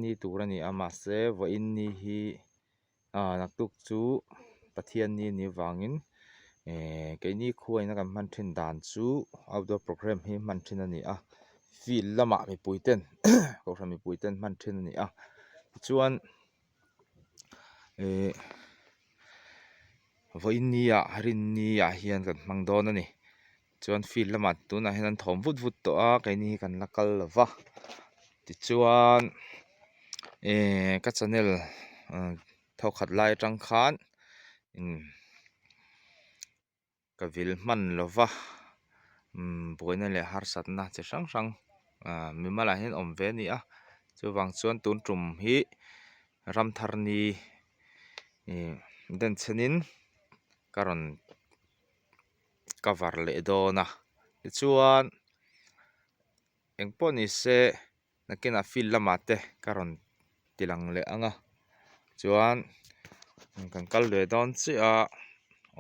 ni tur a ni a mahse vawiin ni hi ah naktuk chu Pathian ni a nih avangin ehh keini khuaina kan hman thin dan chu outdoor programme hi hman thin a ni a field lamah mipui ten kohhran mipui ten hman thin a ni a tichuan ehh vawiin ni ah rinni ah hian kan hmang dawn a ni. Chuan field lamah tunah hian an thawm vut vut tawh a keini hi kan la kal lo va tichuan ehh ka channel thawkhat lai atang khan imm ka vil hman lo va imm buaina leh harsatna chi hrang hrang ah mimal ah hian awm ve a ni a chuvang chuan tun tum hi ramthar ni ihh denchhen in ka rawn. cover leh dawn a tichuan engpawh ni se nakinah field lamah te ka rawn ti lang leh ang a chuan kan kal ve dawn chiah a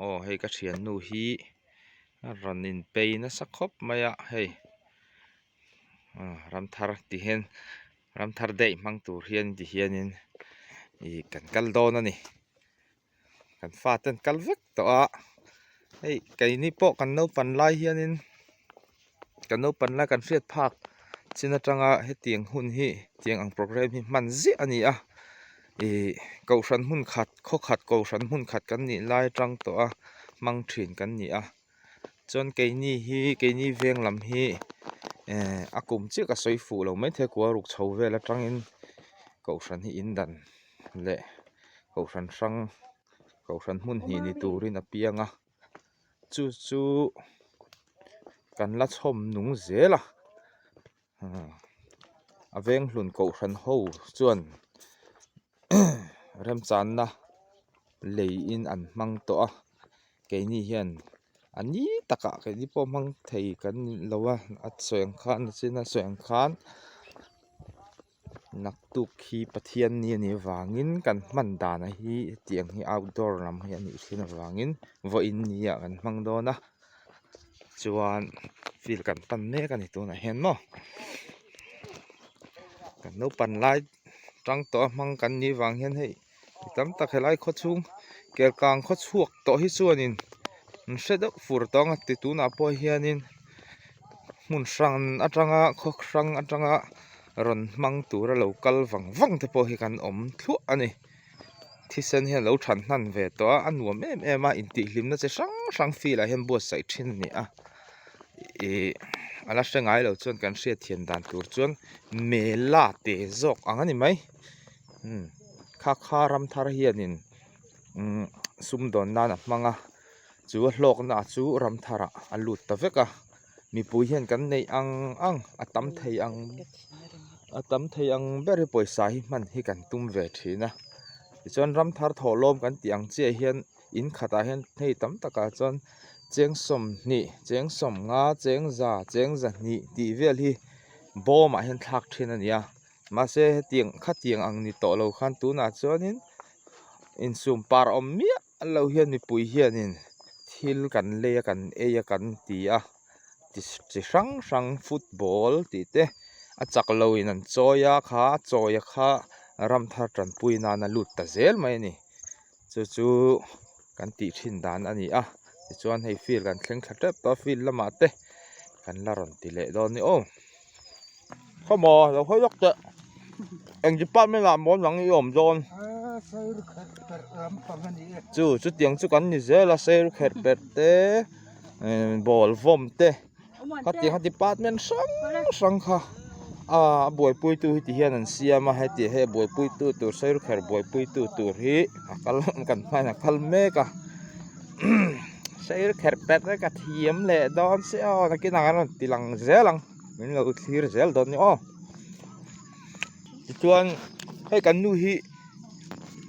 aw hei ka thiannu hi a rawn inpei nasa khawp mai a hei ramthar ti hian ramthar daih hmang tur hian ti hianin ih kan kal dawn a ni. Kan fate an kal vek tawh a hei keini pawh kan naupan lai hianin kan naupan lai kan hriat phak chin atanga hetiang hun hi tiang ang programme hi hman ziah a ni a ih kohhran hmun khat khaw khat kohhran hmun khat kan nih lai atang tawh a hmang thin kan ni a chuan keini hi keini veng lam hi eh a kum chiah ka sawi fuh lo maithei a kual ruk chho vel atangin kohhran hi in dan leh kohhran hrang kohhran hmun hnih ni turin a piang a chu chu kan la chhawm nung zel a a veng hlun kohhran ho chuan remchanna leiin an hmang tawh a keini hian a ni takah keini pawh hmang thei kan ni lo a a sawi ang khan a chin a sawi ang khan. Naktuk hi Pathian ni a nih avangin kan hman dan a hi hetiang hi outdoor lam hi a nih thin avangin vawiin ni ah kan hmang dawn a chuan field kan pan mek a ni tunah hian maw kan naupan lai tang tawh a hmang kan nih vang hian hei mi tam tak helai khaw chhung Kelkang khaw chhuak tawh hi chuanin an hre deuh fur tawh ang a ti tunah pawh hianin hmun hran atanga khaw hrang atanga rawn hmang tura lo kal vang vang te pawh hi kan awm thluah a ni thisen hian a lo than hnan ve tawh a a nuam em em a intihhlimna chi hrang hrang field ah hian buatsaih thin a ni a ih a la hre ngai lo chuan kan hriatthiam dan tur chuan mela te zawk ang a ni mai umm kha kha ram thar hianin umm sumdawn nan a hmang a chu a hlawkna chu ram tharah a lut ta vek a mipui hian kan neih ang ang a tam thei ang a tam thei ang ber hi pawisa hi hman hi kan tum ve thin a tichuan ram thar thawhlawm kan tih ang chiah hian in khatah hian hei tam takah chuan cheng sawmhnih cheng sawmnga cheng za cheng zahnih tih vel hi bawmah hian thlak thin a ni a mahse hetiang khatiang ang ni tawh lo khan tunah chuanin insum par awm miah lo hian mipui hianin thil kan lei a kan ei a kan ti a chi hrang hrang football tih te a chak lo in an chawi a kha a chawi a kha ram thar tanpui nan a lut ta zel mai a ni chu chu kan tih thin dan a ni a tichuan hei field kan thleng thla tep tawh a field lamah te kan la rawn ti leh dawn a ni aw. Khawmaw lo hawi lawk teh eng department ah maw nang i awm dawn chu chutiang chu kan ni zel a sir kherh perh te ball vawm te khatiang kha department hrang hrang kha a buaipui tu hi ti hian an siam a heti hei a buaipui tu tur sir kherh buaipui tu tur hi a kal kan hmain a kal mek a sir kherh perh te ka thiam leh dawn si aw nakinah an rawn ti lang zel ang. Min lo thlir zel dawn ni aw. Tichuan hei kan nu hi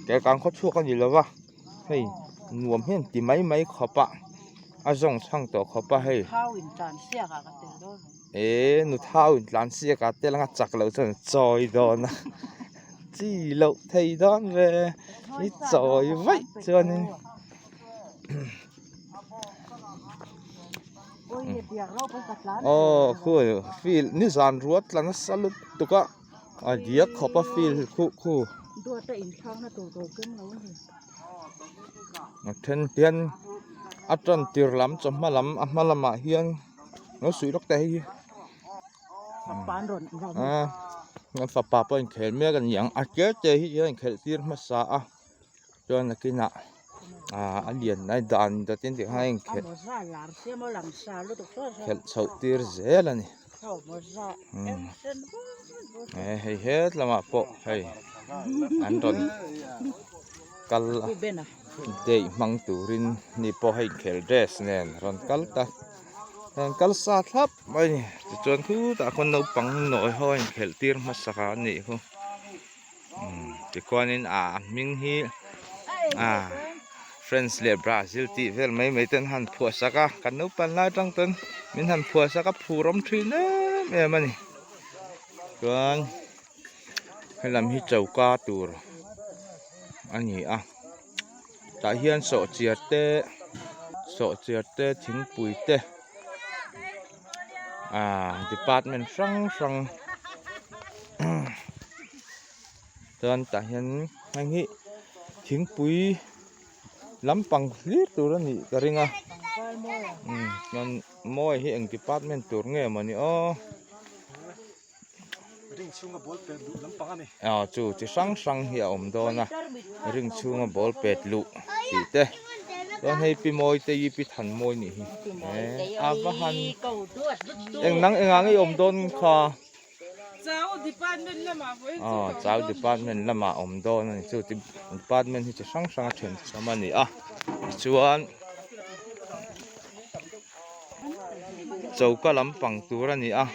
Kelkang khaw chhuak a ni lo va, hei nuam hian ti mai mai khawp a, a zawng chhang tawh khawp a hei. Ee nu thau in tlan siak ah tel anga chak loh chuan a chawi dawn a, chi loh thei dawn ve i chawi vaih chuanin. Aw khawi field nizan ruat tla nasa lutuk a. A diak khawp a field khuh khu. A then hian a tan tir lam chawhma lam a hma lamah hian lo suih lawk ta hei hi a fapa pawh a inkhel mek a ni ang a tlem te hi a inkhelh tir hmasa a chuan nakinah ah a lian lai dan datin tih khan a inkhelh khelh chhoh tir zel a ni hei het lamah pawh hei an rawn kal a day hmang turin ni pawh hei inkhelh dress nen rawn kal ta rawn kal sa thlap mai a ni tichuan khutah khuan naupang nawi ho a inkhelh tir hmasak a nih khu. Tikhuanin ah a hming hi ah France leh Brazil tih vel mai mai ten han phuah sak a kan naupan lai atang ten min han phuah sak a phur awm thin em em a ni chuan helam hi choka tur a ni a tah hian sawhchiar te sawhchiar te thingpui te ah department hrang hrang chuan tah hian heng hi thingpui lampang hlir tur a nih ka ring a umm chuan mawi hi eng department tur nge mawni aw. Aw chu chi hrang hrang hi a awm dawn a ring chhunga ball pet luh tih te chuan hei pi mawi te hi pi than mawi nih hi a va han eng nang engah nge i awm dawn kha aw chau department lamah awm dawn a ni chu department hi chi hrang hrang a then chhawm a ni a tichuan. Choka lampang tur a ni a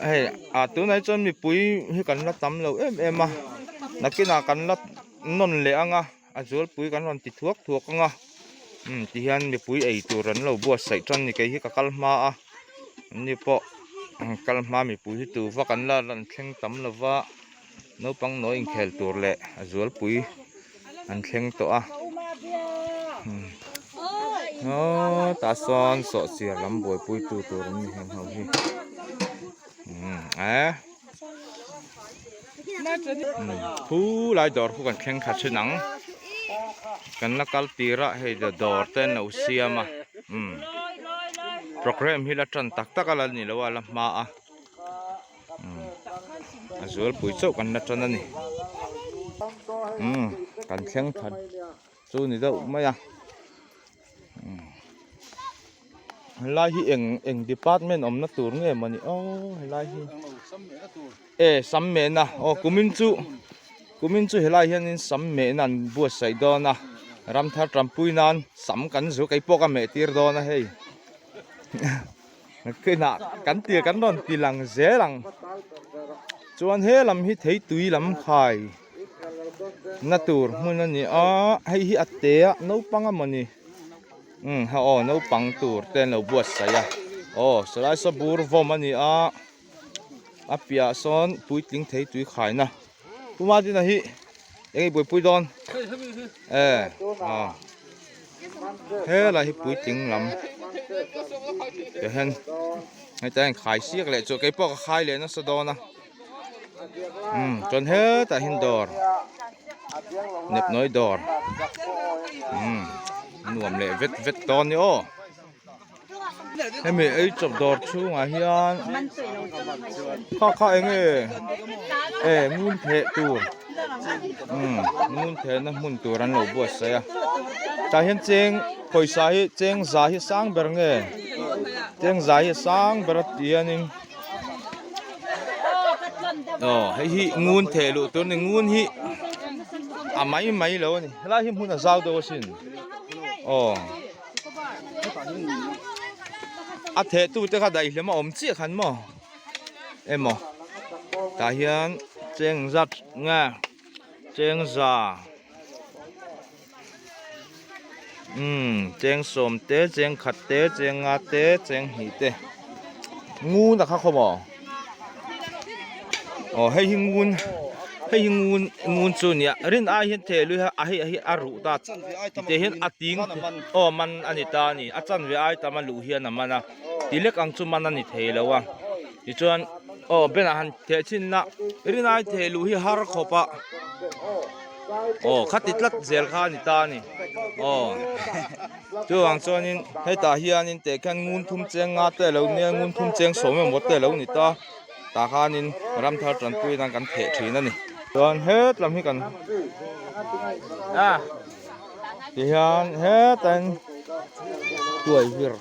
hei ah tunah hi chuan mipui hi kan la tam lo em em a nakinah kan la nawn leh ang a a zualpui kan rawn ti thuak thuak ang a umm tihian mipui ei tur an lo buatsaih tan a ni kei hi ka kal hma a anni pawh kal hma mipui hi tu vak an la rawn thleng tam lo va naupang nawi inkhel tur leh a zualpui an thleng tawh a aw tah sawn sawhchiar lam buaipui tu tur an ni heng ho hi umm eh khu lai dawr khu kan thleng thla thin ang kan la kal tir a hei dawr te an lo siam a umm programme hi la tan tak tak a la ni lo a la hma a. A zualpui chauh kan la tan a ni umm kan thleng that chu ni deuh mai a helai hi eng eng department awmna tur nge maw ni aw helai hi e sam mehna aw kumin chu kumin chu helai hianin sam mehna an buatsaih dawn a ramthar tanpui nan sam kan zu keipawh ka meh tir dawn a hei. Nakinah kan tir kan rawn ti lang zel ang chuan he lam hi theitui lam khai na tur hmun a ni a hei hi a te a naupang a mawni umm ha aw naupang tur te an lo buatsaih a aw sawlai saw bur vawm a ni a a piahah sawn puitling theitui khaina Pu Martin-a hi eng nge buaipui dawn e aw helai hi puitling lam tah hian heta hian khai siak leh chu keipawh ka khai leh nasa dawn a umm chuan hetah hian dawr nepnawi dawr umm nuam leh vet vet dawn ni aw. Hemi ei chawp dawr chhungah hian kha kha eng nge e ngun theh tur umm ngun thehna hmun tur an lo buatsaih a tah hian cheng pawisa hi cheng za hi sang ber nge cheng za hi sang ber a ti hianin aw hei hi ngun theh luh tur a ni ngun hi a mai mai lo a ni helai hi hmun a zau deuh asin aw. A theh tu te kha daihlim a awm chiah khan maw emaw tah hian cheng zat nge cheng za umm cheng sawm te cheng khat te cheng nga te cheng hnih te ngun a kha khaw maw aw hei hi ngun hei hi ngun ngun chu a nia rin ai hian theh lui a hei hi a ruh ta tih hian a ting aw man a ni ta a ni a chanve ai tam a luh hian a man a ti lek ang chu man a ni thei lo a tichuan. Aw Ben-a han theh chin na rinai theh luh hi har khawp a aw khati tlat zel kha a ni ta a ni aw chuvang chuanin hetah hianin teh khian ngun thum cheng nga te a lo nia ngun thum cheng sawm emaw te a lo ni ta tah khanin ramthar tanpui nan kan theh thin a ni chuan het lam hi kan tihian hetain tuai vir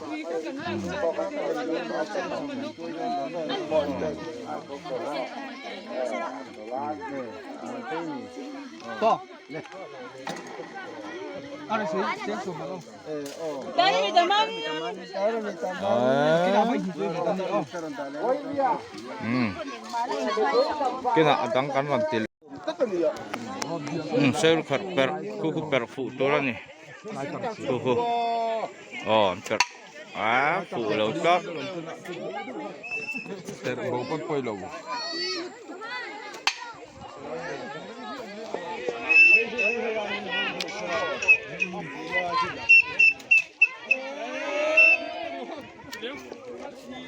kinah a dang kan rawn ti Sir khat perh khu khu perh fuh tur a ni khu khu aw an perh a fuh lo tlat perh bo pawn pawi lo.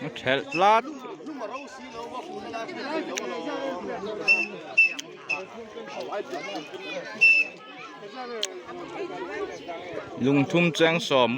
A thelh tlat. Lungthum cheng sawm.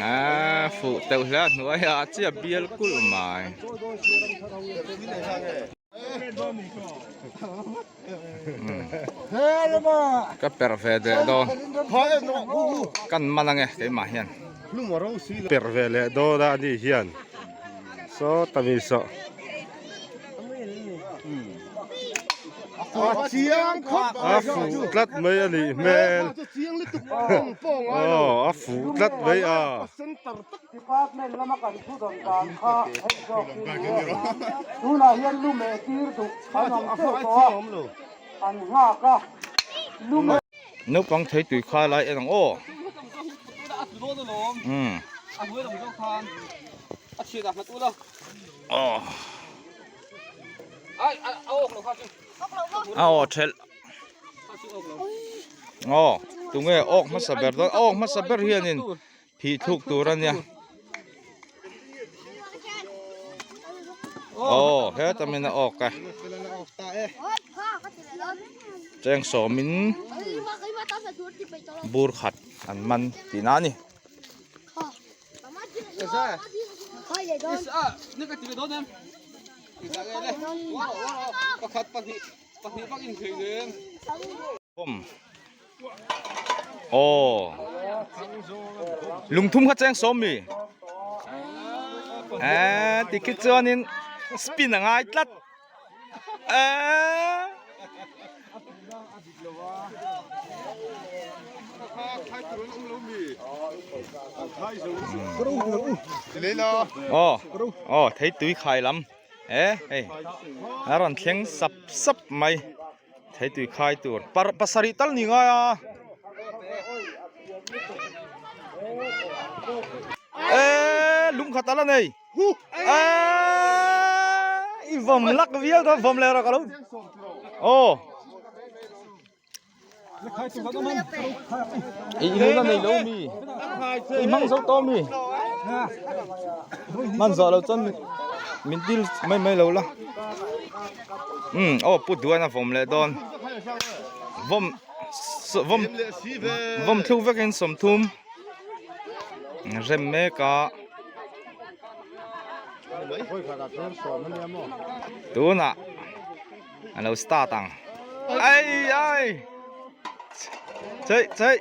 Ah fuh teuh hle a hnuaiah chiah bial kulh mai. Ka perh ve leh dawn kan man ange keimah hian perh ve leh dawn a ani hian saw ta mi saw a fuh tlat mai a nih hmel aw a fuh tlat mai a. Department lama kan thu dawn dan kha hei zawk hi ni e. Tunah hian lu meh tir duh an awm teuh tawh a, an nghak a, lu meh. Naupang thei tui khai lai en ang aw. Umm. Aw. A aw thelh. Aw tunge awk hmasa ber dawn awk hmasa ber hianin Phih thluk tur a nia. Aw heta min a awk a. Cheng sawmin bur khat an man tihna a ni. Aw lungthum kha cheng sawm mi eh tikhi chuanin spin a ngai tlat eh aw aw thei tui khai lam eh hei a rawn thleng sap sap mai. Thei tui khai tur par pasarih tal ni ngai a e lung khat ala nei e i vawm lak viau ta vawm leh rawh ka lo aw i nuna nei lo mi i hmang zo tawh mi hman zawh lo chuan min dil mai mai lo la. Umm aw pu duan a vawm leh dawn vawm vawm vawm thluk vekin sawmthum rem mek a tunah a lo start ang ai ai chei chei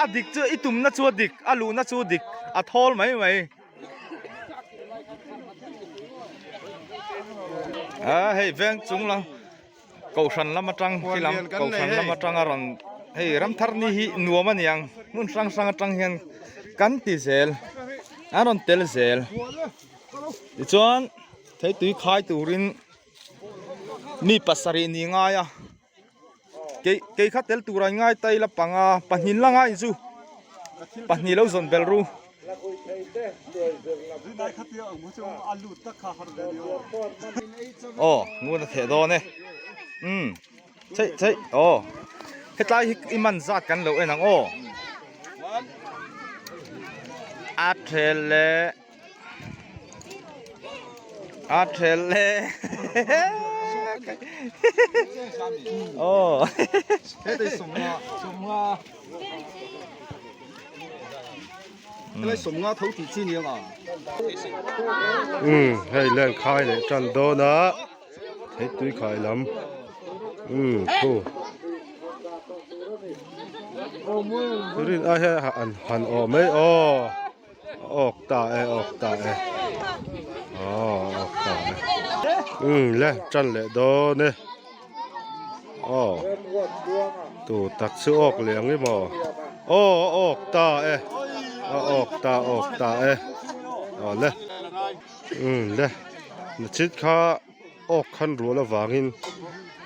a dik chu i tumna chu a dik a luhna chu dik a thawl mai mai. A hei veng chung lam kohhran lam atang khi lam kohhran lam atang a rawn hei ramthar ni hi nuam a niang hmun hrang hrang atang hian kan ti zel a rawn tel zel. Tichuan theitui khai turin mi pasarih ni ngai a kei kei kha tel tur an ngai ta ila panga pahnih la ngai chu pahnih lo zawn belh ru. Aw ngun a theh dawn e umm chheih chheih aw hetlai hi i man zat kan lo en ang aw a then leh a then leh aw. Umm hei len khai leh tan dawn a theitui khai lam umm khu rin ai hian an han awh mai aw a awk ta e a awk ta e aw a awk ta e umm le tan leh dawn e. Aw tu tak chu awk leh ang i maw aw a awk ta e a awk ta awk ta e aw le umm le nachhit kha awk khan rual avangin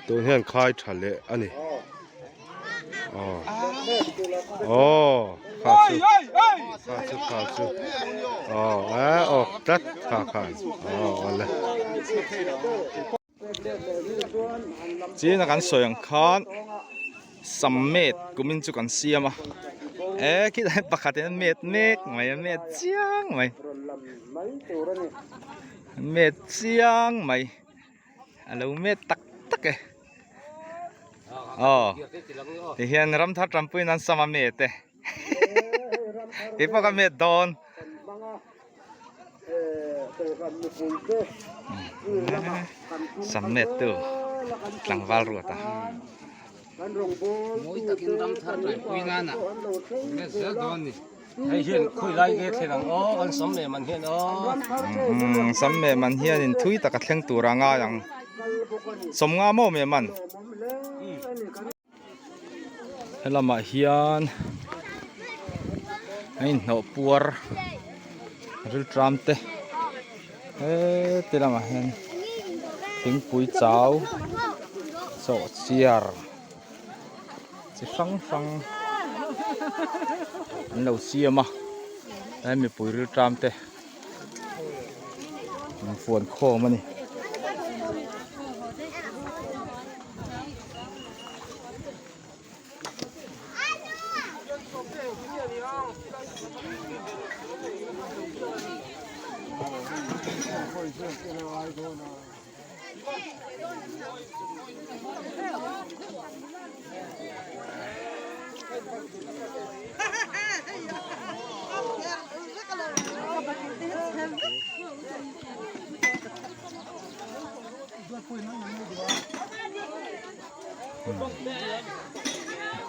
tun hian khai tha leh a ni aw aw kha chu kha chu kha chu aw a awk tlat kha khan aw aw le. China kan sawi ang khan sam met kumin chu kan siam a e khilai pakhat in an met mek mai a met chiang mai an met chiang mai a lo met tak tak e aw tihian ramthar tanpuiin an sam a met e keipawh ka met dawn. Sam met tu tlangval ruat a. Mawi takin ram thar tanpui nana met zel dawn ni. Hei hian khawi lai nge thleng ang aw kan sam leh man hian aw. Sam leh man hianin thui tak a thleng tur a ngai ang. Sawmnga maw meh man. Helamah hian a inhnawh puar rilṭam te heti lamah hian thingpui chau sawhchiar chi hrang hrang an lo siam a tlai mipui rilṭam te an fuan khawm a ni.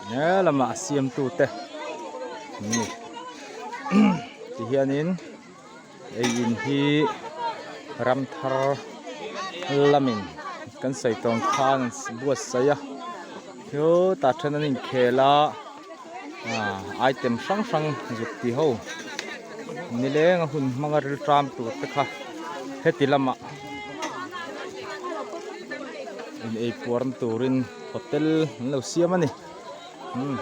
He lamah a siamtu te an ni tihianin ei in hi ram thar lamin kan sawi tawn khan an buatsaih a hewtah then an inkhel a ah item hrang hrang zuk ti ho nileng a hun hmanga rilṭam tur te kha heti lamah. In ei puarna turin hotel an lo siam a ni umm.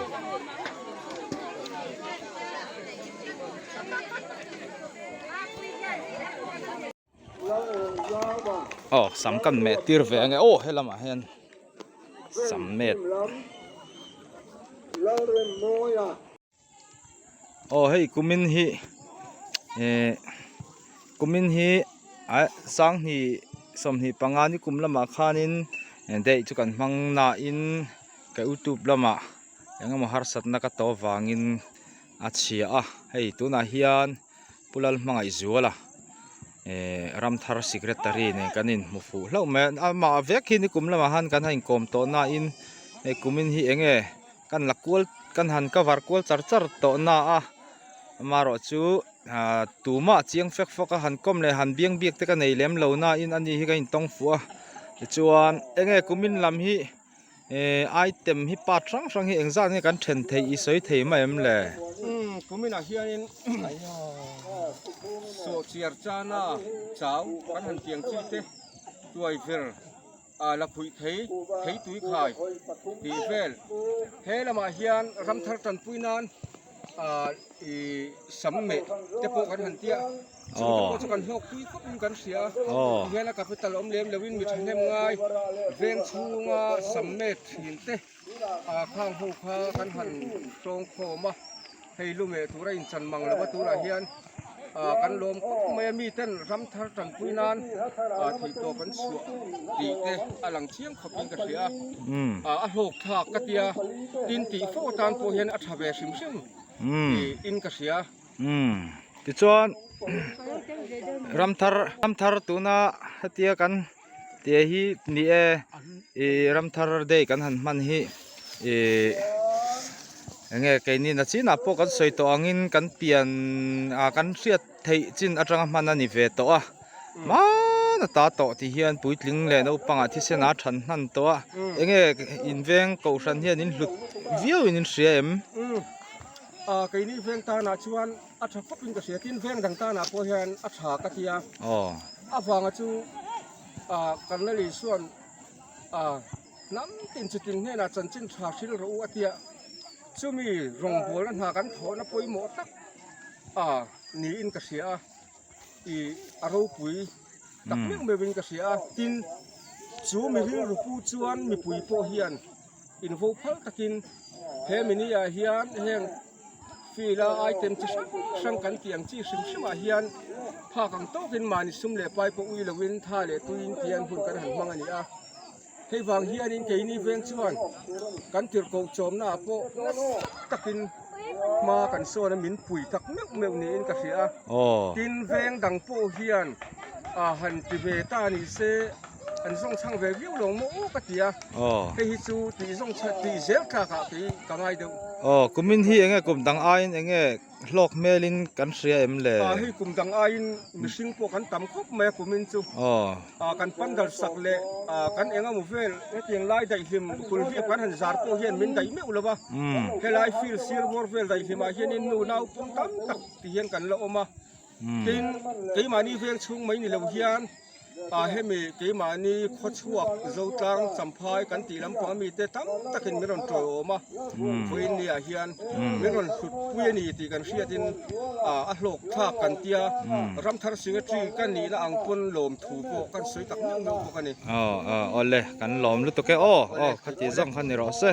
Aw sam kan meh tir ve ange aw helamah hian sam met. Aw hei kumin hi eh kumin hi ah sanghnih 25 ni kum lamah khanin daih chu kan hmang nain ka youtube lamah eng emaw harsatna ka tawh avangin a chhia a hei tunah hian Pu Lalhmangaihzuala eh Ramthar secretary nen kan inhmu fuh hlauh mai a amah vek hi ni kum lamah khan kan han inkawm tawh nain hei kumin hi eng nge kan la kual kan han cover kual char char tawh na a amaherawh chu ah tumah chiang fek fawk a han kawm leh han biang biak te ka nei lem lo nain ani hi ka intawng fuh a tichuan eng nge kumin lam hi. Eh item hi part hrang hrang hi engzat nge kan then theih i sawi thei mai em le? Umm kuminah hianin sawhchiar chana chau kan han tiang chi te tuai ver a la phuih thei thei tui khai tih vel he lamah hian ramthar tanpui nan ah ih sam meh te pawh kan han tia. Chungte pawh chu kan hlawk pui khawp in kan hria a, tihian a capital awm lem loin mi thahnem ngai veng chhunga sam met thin te ah khang ho kha kan han tawng khawm a, hei lu meh tura inchan mang lova tunah hian ah kan lawm khawp mai a, miten ram thar tanpui nan ah theihtawp an chhuah tih te a lang chiang khawp in ka hria a, ah a hlawk thlak ka tia tin tih fo atan pawh hian a tha ve hrim hrim in ka hria. Umm tichuan ramthar ramthar tuna hetia kan tih hi ni e ih ramthar day kan han hman hi ih enge keini na chinah pawh kan sawi tawh angin kan pian ah kan hriat theih chin atanga hman a ni ve tawh a hmana ta tawh tih hian puitling leh naupangah thisen a than hnan tawh a enge inveng kohhran hian in hlut viau in in hria em? Ah keini veng tanah chuan a tha khawp in ka hria tin veng dang tanah pawh hian a tha ka ti a a vanga chu ah Karnali chuan ah hnam tin chi tin hnenah chanchin tha hril rawh u a tia chumi rawngbawlna hna kan thawhna pawimawh tak ah niin ka hria a ih a ropui tak meuh meuh in ka hria a tin chu mi rilru pu chuan mipui pawh hian. Invo phal takin he mini ah hian heng field a item chi hrang hrang kan tih ang chi hrim hrim ah hian phak ang tawkin mahni sum leh pai pawh ui loin tha leh tuiin tian hun kan han hmang a ni a. Hei vang hianin keini veng chuan kan tirhkoh chawmna ah pawh nasa takin hma kan sawn a min pui tak meuh meuh niin ka hria a. Tin veng dang pawh hian han ti ve ta ni se. An zawng chhang ve viau lo maw aw ka ti a, hei hi chu tih zawng chhan tih zel tlak ah kei ka ngai deuh. Aw kumin hi enge kum dang aiin enge hlawk hmelin kan hria em le? Aw hei kum dang aiin mihring pawh kan tam khawp mai a kumin chu. Aw kan pandal sak leh kan eng emaw vel hetiang lai daihlim kulviap kan han zar pawh hian min daih meuh lo va, helai field sir bawr vel daihlim ah hianin nu naupang tam tak ti hian kan la awm a, tin keimahni veng chhung mai ni lo hian. Ah hemi keimahni khawchhuak Zotlang Champhai kan tih lampang mite tam takin min rawn tawiawm a, vawiin niah hian min rawn hlut pui a ni tih kan hriatin ah a hlawk thlak kan tia, Ramthar Secretary ka nihna ang pawn lawmthu pawh kan sawi tak meuh meuh bawk a ni. Aw aw awle kan lawm lutuk e aw aw khati zawng kha ni rawh se.